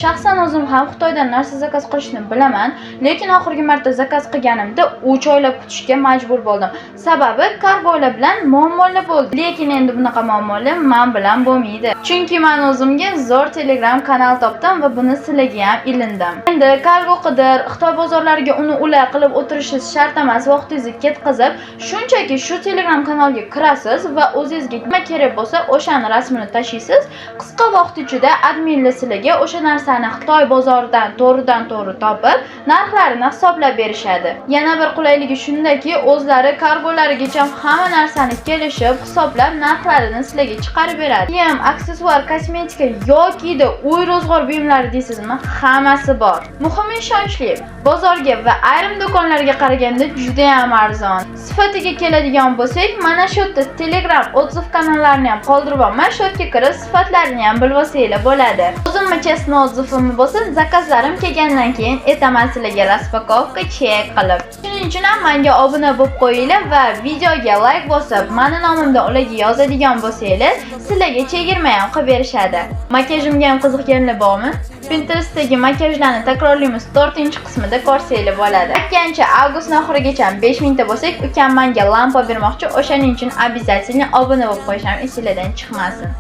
Shaxsan o'zim ham Xitoydan narsa zakaz qilishni bilaman, lekin oxirgi marta zakaz qilganimda 3 oylab kutishga majbur bo'ldim. Sababi kargolar bilan muammolar bo'ldi. Lekin endi bunaqa muammolar men bilan bo'lmaydi. Chunki men o'zimga zo'r Telegram kanal topdim va buni sizlarga ham ilindim. Endi kargo qidir, Xitoy bozorlariga uni ula qilib o'tirishingiz shart emas, vaqtingizni ketkazib, shunchaki shu Telegram kanalga kirasiz va o'zingizga nima kerak bo'lsa, o'shani rasmini tashlaysiz. Qisqa vaqt ichida adminlar sizlarga o'sha narsani Xitoy bozoridan to'g'ridan to'g'ri topib, narxlarini hisoblab berishadi. Yana bir qulayligi shundaki, o'zlari kargolarigacha hamma narsani kelishib, hisoblab, narxlarini sizlarga chiqarib beradi. Kiyim, aksessuar, kosmetika yokida uy ro'zg'or buyumlari deysizmi, hammasi bor. Muhimi, ishonchli. Bozorga va ayrim do'konlarga qaraganda juda ham arzon. Sifatiga keladigan bo'lsak, mana shu yerda Telegram отзыв kanallarini ham qoldiryapman. Shu yerga kirib sifatlarini ham bilib olsanglar bo'ladi. O'zimni честно отзыв im bo'lsa, zakazlarim kelgandan keyin aytaman sizlarga, распаковка chek qilib. Shuning uchun ham menga obuna bo'lib qo'yinglar va videoga like bosib, meni nomimdan ularga yozadigan bo'lsanglar, sizlarga chegirma ham qilib berishadi. Makiyajimga ham qiziqqanlar bormi? Pinterestdagi makiyajlarni takrorlaymiz 4-qismida ko'rsanglar bo'ladi. Aytgancha, avgust oxirigacha 5000 ta bo'lsak, ukam menga lampa bermoqchi, o'shaning uchun обязательно obuna bo'lib qo'yish ham esinglardan chiqmasin.